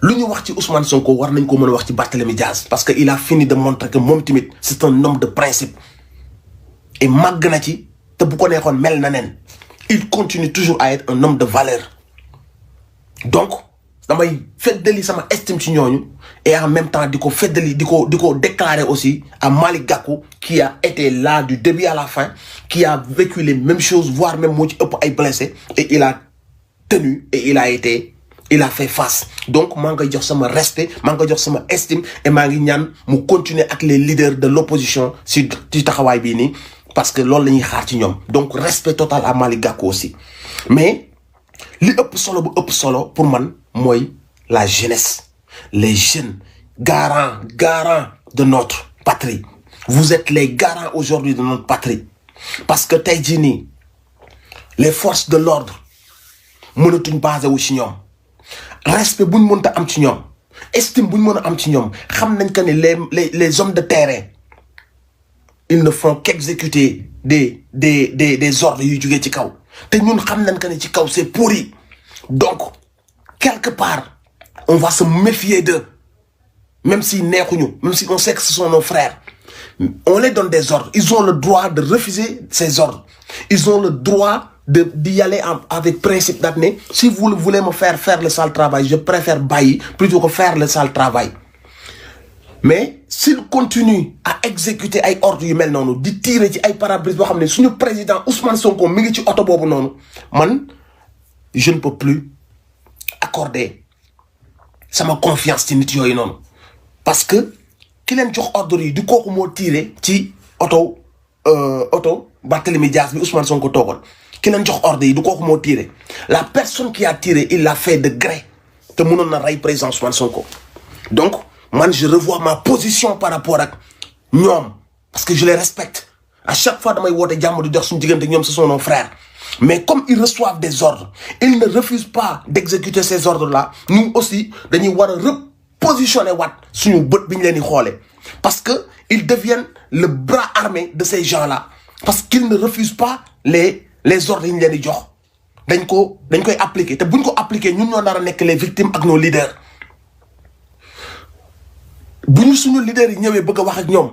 lu ñu wax ci Ousmane Sonko war nañ ko mën a wax ci Barthélémy Diaz parce que il a fini de montrer que moom tamit c'est un homme de principe et màgg na ci te bu ko neexoon mel na nen il continue toujours à être un homme de valeur donc damay feddali sama estime ci ñooñu et en même temps di ko feddali di ko déclarer aussi à Malick Gakou qui a été là du début à la fin qui a vécu les mêmes choses voire même moo ci ëpp ay blessés et il a tenu et il a fait face donc maa ngi jox sama respect maa ngi jox sama estime et maa ngi ñaan mu continuer ak les leaders de l'opposition ci taxawaay bii nii parce que loolu la ñuy xaar ci ñoom donc respect total à Malick Gakou aussi mais li ëpp solo pour man mooy la jeunesse les jeunes garants de notre patrie vous êtes les garants aujourd'hui de notre patrie parce que tey jii nii les forces de l'ordre mënatuñ basé wu ci ñoom respect buñ mënta am ci ñoom estime buñ mën a am ci ñoom xam nañ que ne les hommes de terrain ils ne font qu'exécuter des ordres yuy jugee ci kaw te ñun xam nañ que ne ci kaw c'est pourri donc quelque part on va se méfier d'eux même si neexuñu même si on sait que ce sont nos frères on les donne des ordres ils ont le droit de refuser ces ordres ils ont le droit d'y aller avec principe d'amener si vous voulez me faire le sale travail je préfère bàyyi plutôt que faire le sale travail mais s'il continue à exécuter ay ordres yu mel noonu di tirer ci ay pare-brise boo xam ne suñu président Ousmane Sonko mi ngi ci oto boobu noonu man je ne peux plus accorder sama confiance ci nit yooyu noonu parce que ki leen jox ordre yi di kooku moo tirer ci oto Barthélémy Diaz bi Ousmane Sonko toogoon ki leen jox ordre yi du kooku moo tiré la personne qui a tiré il l'a fait de gré te mënoon na rey président Ousmane Sonko donc man je revois ma position par rapport ak ñoom parce que je les respecte à chaque fois damay woote jàmm di dox suñu diggante ñoom ce sont nos frères mais comme ils reçoivent des ordres ils ne refusent pas d'exécuter ces ordres là nous aussi dañuy war a repositionner waat suñu bët bi ñu leen di xoolee parce que ils deviennent le bras armé de ces gens là parce qu'ils ne refusent pas les ordres yi ñu leen di jox dañ koy appliquer te buñ ko appliquer ñun ñoo nar a nekk les victimes ak nos leaders bu ñu suñu leaders yi ñëwee bëgg a wax ak ñoom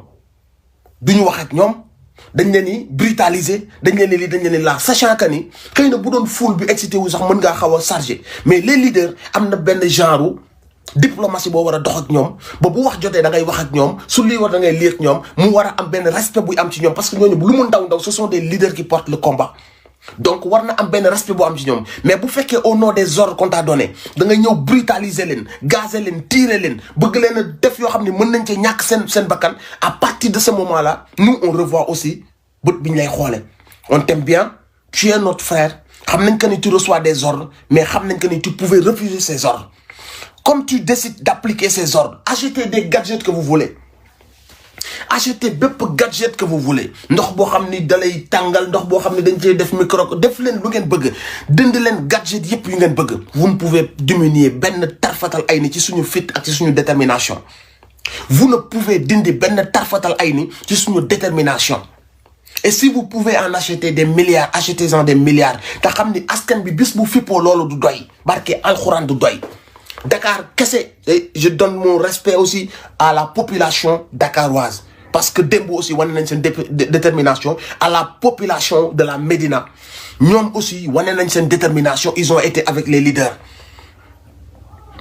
duñu wax ak ñoom dañ leen ni brutaliser dañ leen ni lii dañ leen ni laa sachant que ni xëy na bu doon foule bi excité wu sax mën ngaa xaw a chargé mais les leaders am na benn genre diplomatie boo war a dox ak ñoom ba bu wax jotee da ngay wax ak ñoom su lii war da ngay lii ak ñoom mu war a am benn respect buy am ci ñoom parce que ñooñu lu mu ndaw ce sont des leaders qui portent le combat donc war na am benn respect bu am ci ñoom mais bu fekkee au nom des ordres qu'on t'a donné da nga ñëw brutaliser leen gazer leen tirer leen bëgg leen a def yoo xam ne mën nañ cee ñàkk seen bakkan à partir de ce moment là nous on revoit aussi bët bi ñu lay xoole on t'aime bien tu es notre frère xam nañ que ni tu reçois des ordres mais xam nañ que ni tu pouvais refuser ces ordres comme tu décides d'appliquer ces ordres achetez des gadgets que vous voulez achetez bépp gadget que vous voulez ndox boo xam ni dalay tàngal ndox boo xam ni dañ cee def micro def leen lu ngeen bëgg dënd leen gadget yépp yu ngeen bëgg vous ne pouvez diminuer benn tarfatal ay ni ci suñu fit ak ci suñu détermination vous ne pouvez dindi benn tarfatal ay ni ci suñu détermination et si vous pouvez en acheter des milliards achetez-en des milliards te xam ni askan bi bis bu fippoo loolu du doy barke alxuraan du doy Dakar kese et je donne mon respect aussi à la population dakaroise parce que démb aussi wane nañ seen détermination à la population de la Médina ñoom aussi wane nañ seen détermination ils ont été avec les leaders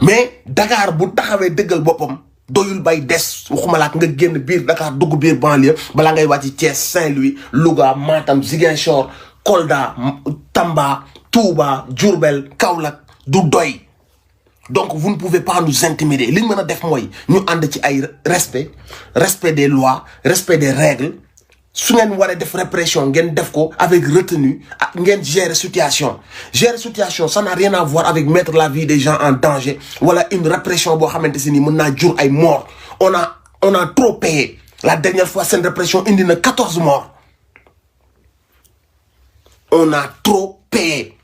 mais Dakar bu taxawee dëggal boppam doyul bay des waxuma la nga génn biir Dakar dugg biir banlieue balaa ngay wàcc Thiès Saint-Louis Louga Matam Ziguinchor Kolda Tamba Touba Diourbel Kaolack du doy. Donc vous ne pouvez pas nous intimider li ñu mën a def mooy ñu ànd ci ay respect des lois respect des règles su ngeen waree def répression ngeen def ko avec retenue ak ngeen gérer situation ça n'a rien à voir avec mettre la vie des gens en danger wala une répression boo xamante si ni mën naa jur ay morts on a trop payé la dernière fois seen répression indi na 14 morts on a trop payé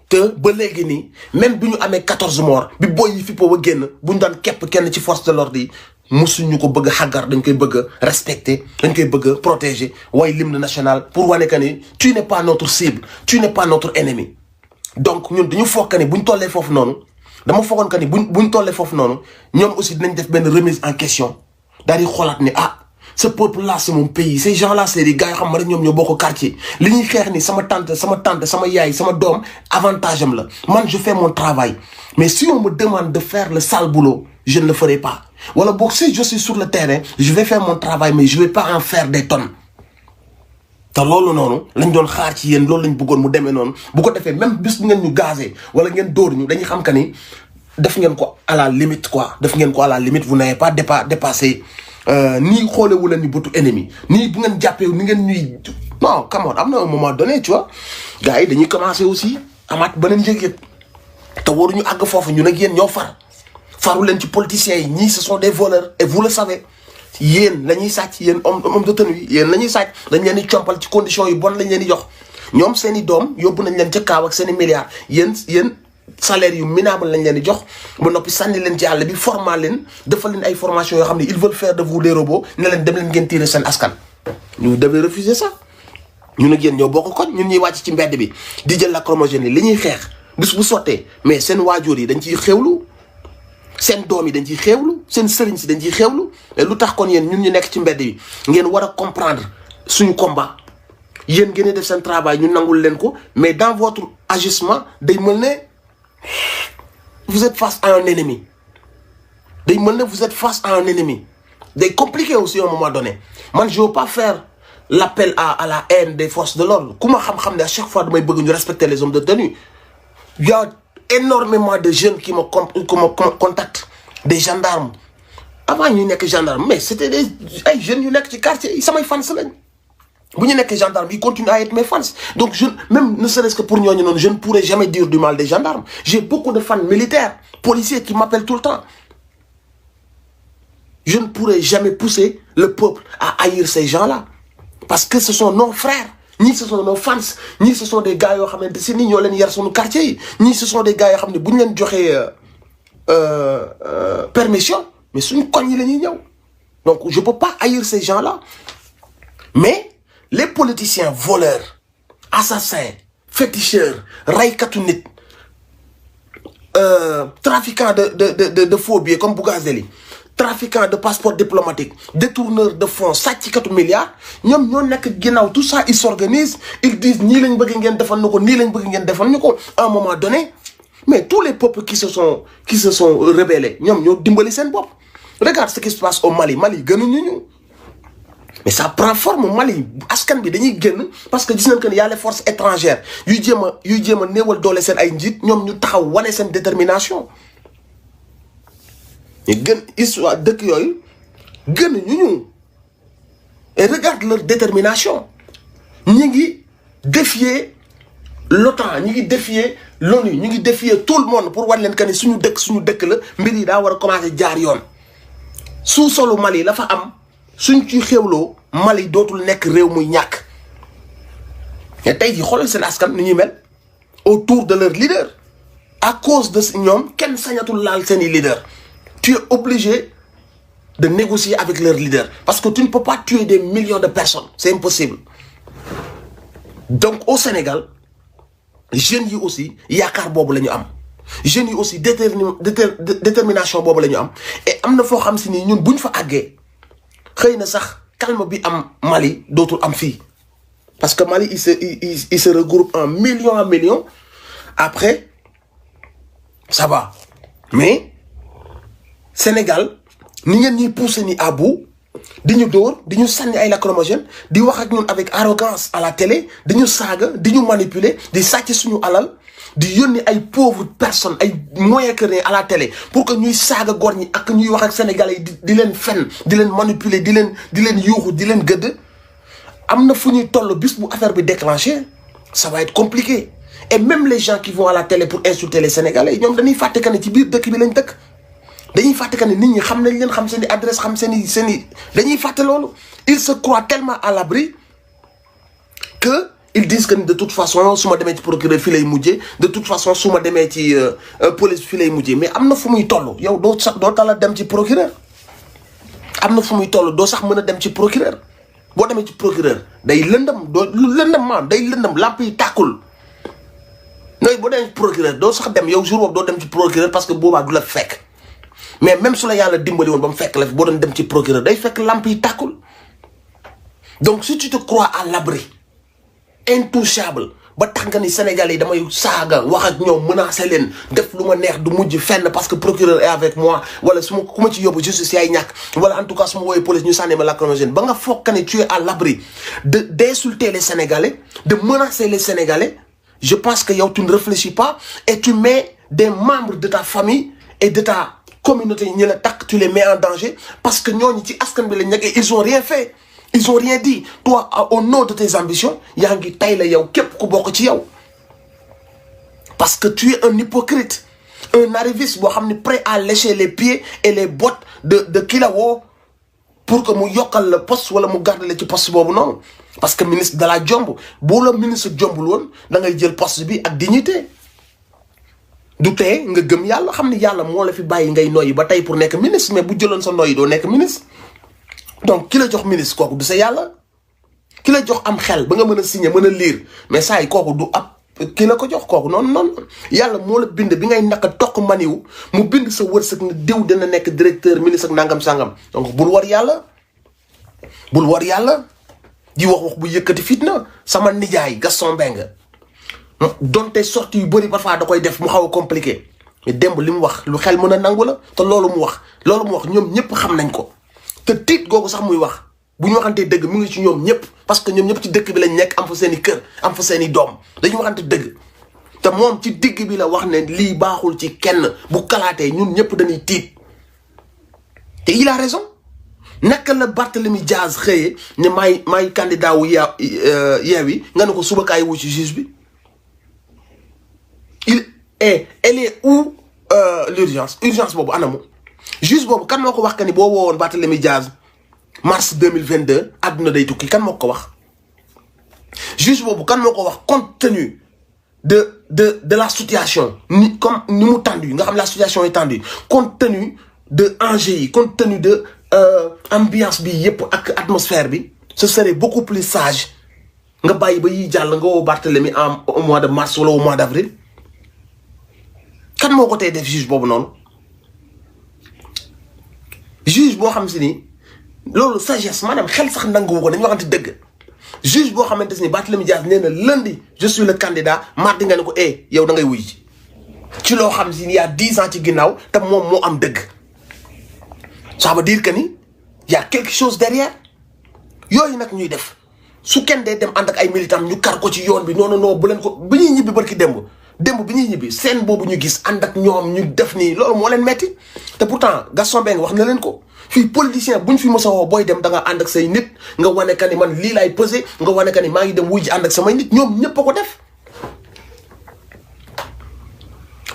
te ba léegi nii même bi ñu amee 14 morts bi boy yi fi ba génn bu ñu daan képp kenn ci force de l'ordre yi musuñu ko bëgg a xàggar dañ koy bëgg a respecter dañ koy bëgg a protéger waaye l'hymne national pour wane que ni tu n'es pas notre cible tu n'es pas notre ennemi donc ñun dañu foog que ni buñ tollee foofu noonu dama foogoon que ni buñ tollee foofu noonu ñoom aussi dinañ def benn remise en question daal di xoolaat ni ce peuple là c'est mon pays ces gens là c'est des gars yoo xam ne ñoom ñoo bokk quartier li ñuy xeex ni sama tante sama yaay sama doom avantage am la man je fais mon travail mais si on me demande de faire le sale boulot je ne le ferai pas wala boog si je suis sur le terrain je vais faire mon travail mais je vais pas en faire des tonnes te loolu noonu lañ doon xaar ci yéen loolu lañ bëggoon mu demee noonu bu ko defee même bis bu ngeen ñu gazé wala ngeen dóor ñu dañuy xam que ni def ngeen ko à la limite quoi def ngeen ko à la limite vous n'avez pas dépassé nii xoolewu leen ni bëtu ennemi nii bu ngeen jàppee ni ngeen ñuy non come on am na un moment donné tu vois gars yi dañuy commencer aussi amaat beneen yëg-yëg te waruñu àgg foofu ñu nag yéen ñoo faru leen ci politiciens yi ñii ce sont des voleurs et vous le savez yéen la ñuy sàcc yéen homme de tenue yi yéen la ñuy sàcc dañ leen di compal ci conditions yu bon lañ leen di jox ñoom seen i doom yóbbu nañ leen ca kaaw ak seen i milliards yéen salaire yu minable lañ leen di jox ba noppi sànni leen ci àll bi former leen defal leen ay formation yoo xam ne ils veulent faire de vous des robots ne leen dem leen ngeen tirer seen askan. ñu devez refuser ça ñun ak yéen ñoo bokk kon ñun ñuy wàcc ci mbedd bi di jël lacrymogène yi li ñuy xeex bis bu sottee mais seen waajur yi dañ ciy xewlu seen doom yi dañ ciy xewlu seen sëriñ si dañ ciy xewlu mais lu tax kon yéen ñun ñu nekk ci mbedd bi ngeen war a comprendre suñu combat yéen ngeen def seen travail ñu nangul leen ko mais dans votre agissement day mel ne vous êtes face à un ennemi day mel ne vous êtes face à un ennemi day compliqué aussi à un moment donné man je veux pas faire l'appel à la haine des forces de l'ordre ku ma xam-xam ne à chaque fois damay bëgg ñu respecter les hommes de tenue. Il y a énormément de jeunes qui me contactent des gendarmes avant ñu nekk gendarme mais c'était ay jeunes yu nekk ci quartier yi samay fans lañ bu ñu nekk gendarme ils continuent à être mes fans donc je même ne serait-ce que pour ñooñu noonu je ne pourrais jamais dire du mal des gendarmes j'ai beaucoup de fans militaires policiers qui m'appellent tout le temps je ne pourrais jamais pousser le peuple à haïr ces gens-là parce que ce sont nos frères ñii ce sont nos fans ñii ce sont des gars yoo xamante si ni ñoo leen yar sunu quartier yi ñii ce sont des gars yoo xam ne bu ñu leen joxee permission mais suñu koñ yi la ñuy ñëw donc je peux pas haïr ces gens-là mais les politiciens voleurs assassins féticheurs raykatu nit trafiquants de faux billets comme Bougazelli trafiquants de passeports diplomatiques détourneurs de fonds sàcckatu milliards ñoom ñoo nekk ginnaaw tout ça ils s'organisent ils disent nii lañ bëgg ngeen defal ñu ko nii lañ bëgg ngeen defal ñu ko à un moment donné mais tous les peuples qui se sont rebellés ñoom ñoo dimbali seen bopp regarde ce qui se passe au Mali gënuñu ñu mais ça prend forme Mali askan bi dañuy génn parce que gis nañ que y a les forces étrangères yuy jéem a néewal doole seen ay njiit ñoom ñu taxaw wane seen détermination mais gën histoire dëkk yooyu gën ñu et regarde leur détermination ñi ngi défier l'OTAN ñi ngi défier l'ONU ñi ngi défier tout le monde pour wan leen que ni suñu dëkk la mbir yi daa war a commencer jaar yoon sous-solu Mali la fa am suñ ci xewloo Mali dootul nekk réew muy ñàkk mais tey jii xoolal seen askan ni ñuy mel autour de leur leader à cause de ñoom kenn sañatul laal seeni leader tu es obligé de négocier avec leur leader parce que tu ne peux pas tuer des millions de personnes c'est impossible donc au Sénégal jeunes yi aussi yaakaar boobu la ñu am jeunes yi aussi détermination boobu la ñu am et am na foo xam si ni ñun buñ fa àggee xëy na sax calme bi am Mali dootul am fii parce que Mali il se regroupe en millions après ça va mais Sénégal ni ngeen ñuy pousser ni à bout di ñu dóor di ñu sànni ay lacrymogène di wax ak ñun avec arrogance à la télé di ñu saaga di ñu manipuler di sàcc suñu alal di yónni ay pauvres personnes ay moyens que à la télé pour que ñuy saaga góor ñi ak ñuy wax ak sénégalais yi di leen fen di leen manipuler di leen yuuxu di leen gëdd amna fuñuy tollu bis bu affaire bi déclenché ça va être compliqué et même les gens qui vont à la télé pour insulter les Sénégalais ñom dañuy faté que ci biir dëkk bi lañ dëkk dañuy faté que nit ñi xam nañ leen xam seen adresse xam seen dañuy faté lolu ils se croient tellement à l'abri que ils disent que de toute façon suma démé ci procureur fi lay mujjé de toute façon suma démé ci police fi lay mujjé mais amna fu muy tollu yow do sax do tala dem ci procureur amna fu muy tollu do sax mëna dem ci procureur bo démé ci procureur day lëndëm do lu lëndëm man day lëndëm lamp yi takul noy bo dem ci procureur do sax dem yow jour bob do dem ci procureur parce que boba du la fekk mais même su la yalla dimbali won bam fekk la bo doon dem ci procureur day fekk lamp yi takul donc si tu te crois à l'abri intouchable ba tax nga ni Sénégalais damay saga wax ak ñom menacer len def luma neex du mujj fenn parce que procureur est avec moi wala suma kuma ci yobbu justice ay ñak wala en tout cas suma woy police ñu sané ma lacrymogène ba nga fokk ni tu es à l'abri d'insulter les Sénégalais de menacer les Sénégalais je pense que yow tu ne réfléchis pas et tu mets des membres de ta famille et de ta communauté ñi la tak tu les mets en danger parce que ñoñu ci askan bi lañ nek ils ont rien fait. Ils ont rien dit. Toi, au nom de tes ambitions, yangi taille yow kep ku bok ci yow. Parce que tu es un hypocrite, un arriviste bo xamni prêt à lécher les pieds et les bottes de Kilawo pour que mu yokal le poste wala mu garder le ci poste bobu non. Parce que ministre de la jomb, bo le ministre jombul won da ngay jël poste bi ak dignité. Du té nga gëm yalla xamni yalla mo la fi bayyi ngay noyi ba tay pour nek ministre mais bu jëlone sa noyi do nek ministre. Donc ki la jox ministre koku du sa yalla ki la jox am xel ba nga meuna signer meuna lire mais say koku du ab ki la ko jox koku non yalla mo la bind bi ngay nak tok maniw mu bind sa wërseuk ne diw dina nek directeur ministre ak nangam sangam donc bul war yalla di wax bu yëkëti fitna sama nijaay Gaston Mbengue donte sorti yu bari parfois da koy def mu xaw compliqué mais demb lim wax lu xel meuna nangu la te lolu mu wax ñom ñepp xam nañ ko te tit gogu sax muy wax buñu waxante deug mi ngi ci ñom ñep parce que ñom ñep ci dëkk bi lañ nek am fa seeni kër am fa seeni dom dañu waxante deug te mom ci digg bi la wax ne li baaxul ci kenn bu kalaté ñun ñep dañuy tit te il a raison naka la Barthélemy Diaz xeyé ne may candidat wu Yewwi nga ne ko suba kay wu ci juge bi elle est où urgence bobu anamu juste bobu kan moko wax que ni bo wowon Barthélemy Diaz mars 2022 aduna day tukki kan moko wax juste bobu kan moko wax compte tenu de la situation ni comme ni mu tendu nga xam la situation est tendue compte tenu de enjeux compte tenu de ambiance bi yépp ak atmosphère bi ce serait beaucoup plus sage nga bayyi ba yi jall nga wo Barthélemy au mois de mars wala au mois d'avril kan moko tay def juge bobu non juge bo xam ni lolu sagesse manam xel sax nangu ko dañu waxante deug juge bo xamanteni Barthélemy Diaz néna lundi je suis le candidat mardi nga ne ko yow da ngay wuy ci lo xam ni il y a 10 ans ci ginnaw te mom mo am deug ça veut dire que ni il y a quelque chose derrière yoy nak ñuy def su kenn dé dem and ak ay militants ñu kar ko ci yoon bi non bu len ko bi ñuy ñibi barki demb bi ñuy ñibi sen bobu ñu gis and ak ñoom ñu def ni lolu mo len metti te pourtant Gaston Mbengue wax na len ko fi politicien buñ fi mësa wo boy dem da nga and ak say nit nga wané kan ni man li lay peser nga wané kan ni ma ngi dem wuy ji and ak samay nit ñoom ñepp ko def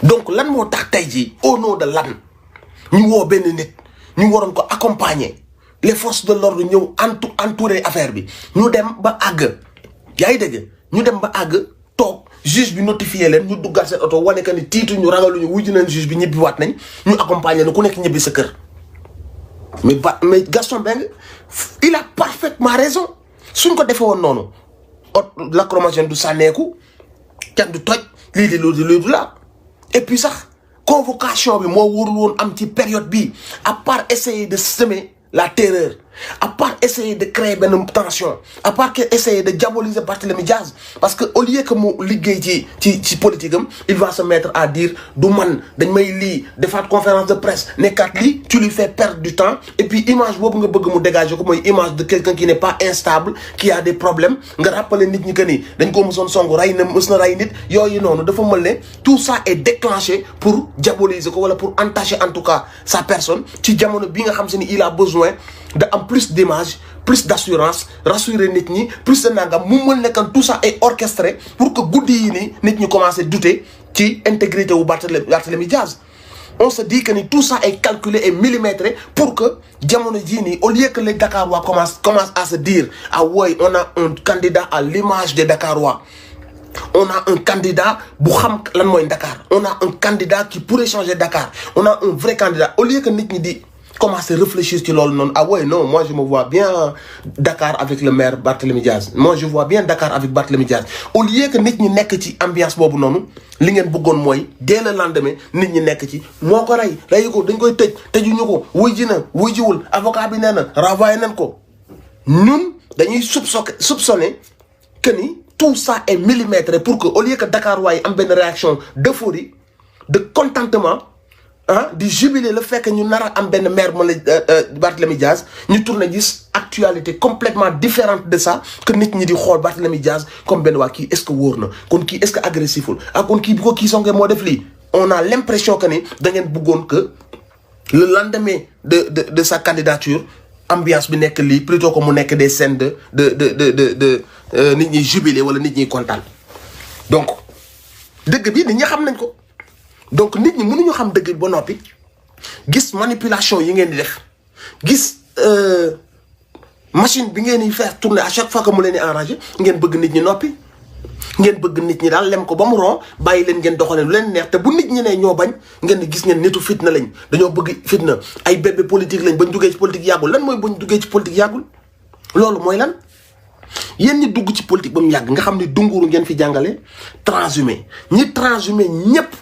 donc lan mo tax tay ji au nom de lan ñu wo ben nit ñu waron ko accompagner les forces de l'ordre ñeu entourer affaire bi ñu dem ba ag yaay deug ñu dem ba ag tok juge bi notifier len ñu duggal sen auto wané kan ni titu ñu ragalu ñu wuju nañ juge bi ñibbi wat nañ ñu accompagner ku nek ñibbi sa kër mais Gaston Mbengue il a parfaitement raison suñ ko défé won nonu lacrymogène du sanéku kenn du toj li di la et puis sax convocation bi mo wurul won am ci période bi à part essayer de semer la terreur à part essayer de créer une tension à part essayer de diaboliser Barthélemy Diaz parce que au lieu que mu liggéey ci politique il va se mettre à dire du man dañ may li defaat conférence de presse nekkat li tu lui fais perdre du temps et puis image bobu nga bëgg mu dégager ko moy image de quelqu'un qui n'est pas instable qui a des problèmes nga rappeler nit ñi que ni dañ ko mëson songu ray na mësna ray nit yoyu nonu dafa mel tout ça est déclenché pour diaboliser ko wala pour entacher en tout cas sa personne ci jamono bi nga xam ni il a besoin de am plus d'image plus d'assurance rassurer nit ñi plus de nangam mu mën nekkan tout ça est orchestré pour que guddi yi nii nit ñi commencé douter ci intégrité wu Barthélémy Diaz. On se dit que tout ça est calculé et millimétré pour que jamono jii nii au lieu que les Dakarois commencent à se dire ah ouais on a un candidat à l'image des Dakarois. On a un candidat bu xam lan mooy Dakar on a un candidat qui pourrait changer Dakar on a un vrai candidat au lieu que nit ñi di commencer à réfléchir sur loolu noonu ah ouais non moi je me vois bien Dakar avec le maire Barthélémy Diaz moi je vois bien Dakar avec Barthélémy Diaz au lieu que nit ñi nekk ci ambiance boobu noonu li ngeen bëggoon mooy dès le lendemain nit ñi nekk ci moo ko rey ko dañ koy tëjuñu ko wuy ji na wuy jiwul avocat bi nee na renvoyé nañ ko ñun dañuy soupçonner que ni tout ça est millimétré pour que au lieu que Dakar waaye am benn réaction d'euphorie de contentement di jubiler le fait que ñu nar a am benn maire mo la Barthélémy Diaz ñu tourné gis actualité complètement différente de ça que nit ñi di xool Barthélémy Diaz comme benn waa kii est-ce que wóor na kon kii est-ce que agressiful kon kii bi ko kii songee moo def lii on a l'impression que ni da ngeen bëggoon que le lendemain de sa candidature ambiance bi nekk lii plutôt que mu nekk des scènes de nit ñi jubilé wala nit ñi kontaan donc dëgg bi nit ñi xam nañ ko donc nit ñi mënuñu xam dëgg ba noppi gis manipulation yi ngeen di def gis machine bi ngeen di faire tourner à chaque fois que mu leen di enragé ngeen bëgg nit ñi noppi ngeen bëgg nit ñi daal lem ko ba mu ron bàyyi leen ngeen doxalee lu leen neex te bu nit ñi ne ñoo bañ ngeen di gis ngeen nitu fitna lañ dañoo bëgg fitna ay bébé politique lañ bañ duggee ci politique yàggul lan mooy bañ duggee ci politique yàggul loolu mooy lan yéen ñi dugg ci politique ba mu yàgg nga xam ne dunguru ngeen fi jàngale transhumé ñi transhumé ñépp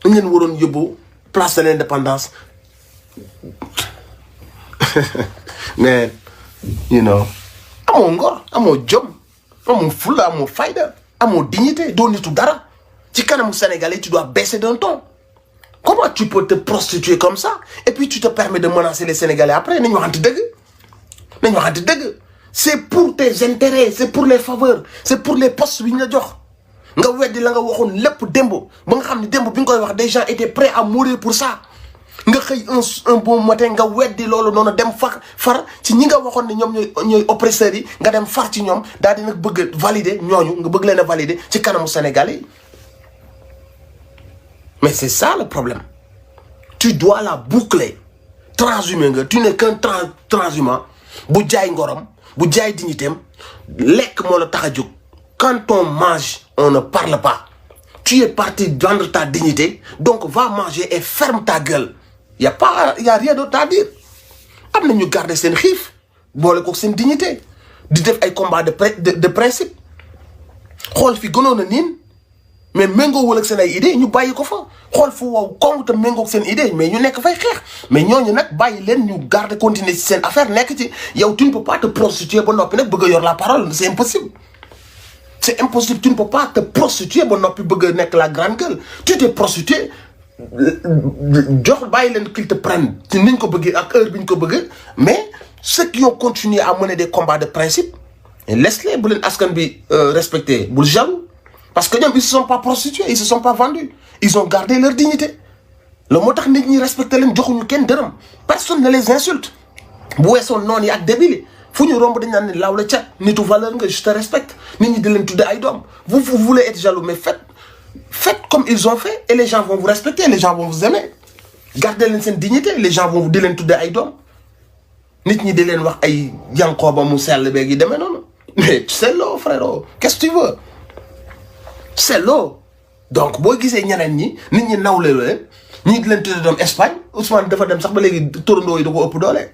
ngeen waroon yóbbu place de l'indépendance mais you know amoo ngor amoo jom amoo fulla amoo fayda amoo dignité doo nitu dara ci kanamu Sénégalais tu dois baisser d'un ton comment tu peux te prostituer comme ça et puis tu te permets de menacer les Sénégalais après nañu waxante dëgg c'est pour tes intérêts c'est pour les faveurs c'est pour les postes bi ñu la jox nga weddi la nga waxoon lépp démb ba nga xam ne démb bi nga koy wax des gens étaient prêts à mourir pour ça nga xëy un bon matin nga weddi loolu noonu dem far ci ñi nga waxoon ne ñoom ñooy oppresseurs yi nga dem far ci ñoom daal di nag bëgg valider ñooñu nga bëgg leen a valider ci kanamu Sénégalais yi mais c'est ça le problème tu dois la boucler transhumé nga tu n'es qu'un transhumant bu jaay ngorom bu jaay dignitéem lekk moo la tax a jóg quand on mange on ne parle pas tu es parti vendre ta dignité donc va manger et ferme ta gueule y a rien d'autre à dire am na ñu garder seen xiif boole ko seen dignité di def ay combat de principe xool fi gënoon a niin mais méngoowul ak seen ay idées ñu bàyyi ko fa xool fu wow koŋ te méngoog seen idée mais ñu nekk fay xeex mais ñooñu nag bàyyi leen ñu garder continuer ci seen affaire nekk ci yow tu ne peux pas te prostituer ba noppi nag bëgg a yor la parole c'est impossible. C'est impossible, tu ne peux pas te prostituer ba noppi bëgg a nekk la grande gueule tu t'es prostitué jox bàyyi leen qu'ils te prennent ci niñ ko bëggee ak heure bi ñu ko bëgg mais ceux qui ont continué à mener des combats de principe laisse-les bu leen askan bi respecter bul jaloux parce que ñoom ils se sont pas prostitués ils se sont pas vendus ils ont gardé leur dignité la moo tax nit ñi respecté leen joxuñu kenn dërëm personne ne les insulte bu weesoo noonu yi ak débile fu ñu romb dañ naan ne laaw la cat nitu valeur nga je te respecte nit ñi di leen tudde ay doom vous voulez être jaloux mais faites comme ils ont fait et les gens vont vous respecter les gens vont vous aimer gardez leen seen dignité les gens vont vous di leen tudde ay doom nit ñi di leen wax ay Yankhoba mu sell beeg yi demee noonu mais c'est l'eau frérot qu'est-ce que tu veux c'est l'eau donc boo gisee ñeneen ñi nit ñi nawle leen ñii di leen tudde doom Espagne Ousmane dafa dem sax ba léegi torandoo yi da ko ëpp doole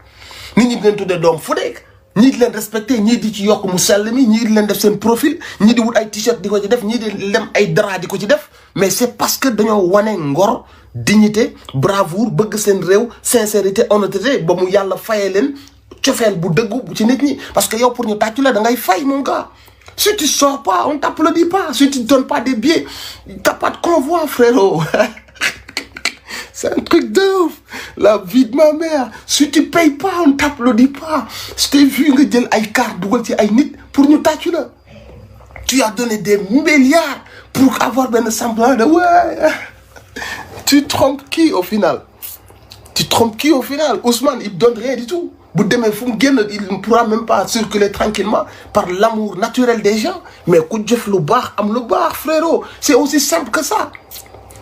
nit ñi di leen tudde doom Fodek ñii di leen respecté ñii di ci yokk mu sell mi ñii di leen def seen profil ñii di wut ay t-shirt di ko ci def ñii di lem ay drap di ko ci def mais c'est parce que dañoo wane ngor dignité bravoure bëgg seen réew sincérité honnêteté ba mu yàlla fayee leen cofeel bu dëggu ci nit ñi parce que yow pour ñu tàccu la da ngay fay mon gars si tu sors pas on t'applaudit pas si tu donnes pas des billets t'as pas de convoi frérot c'est un truc de ouf la vie de ma mère si tu payes pas on t'applaudit pas je t'ai vu nga jël ay carte dugal ci ay nit pour ñu tàccu la tu as donné des milliards pour avoir benn semblant de ouais tu trompes qui au final Ousmane il donne rien du tout bu demee fu mu génn il ne pourra même pas circuler tranquillement par l'amour naturel des gens mais ku jëf lu baax am lu baax frérot c'est aussi simple que ça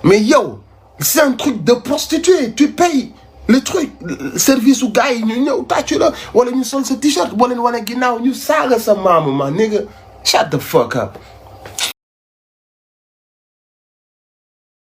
mais yow c'est un truc de prostituée tu payes le truc service u gars yi ñu ñëw tàccu la wala ñu sol sa t-shirt boo leen wane ginnaaw ñu saaga sa maamu ma nigga shut the fuck up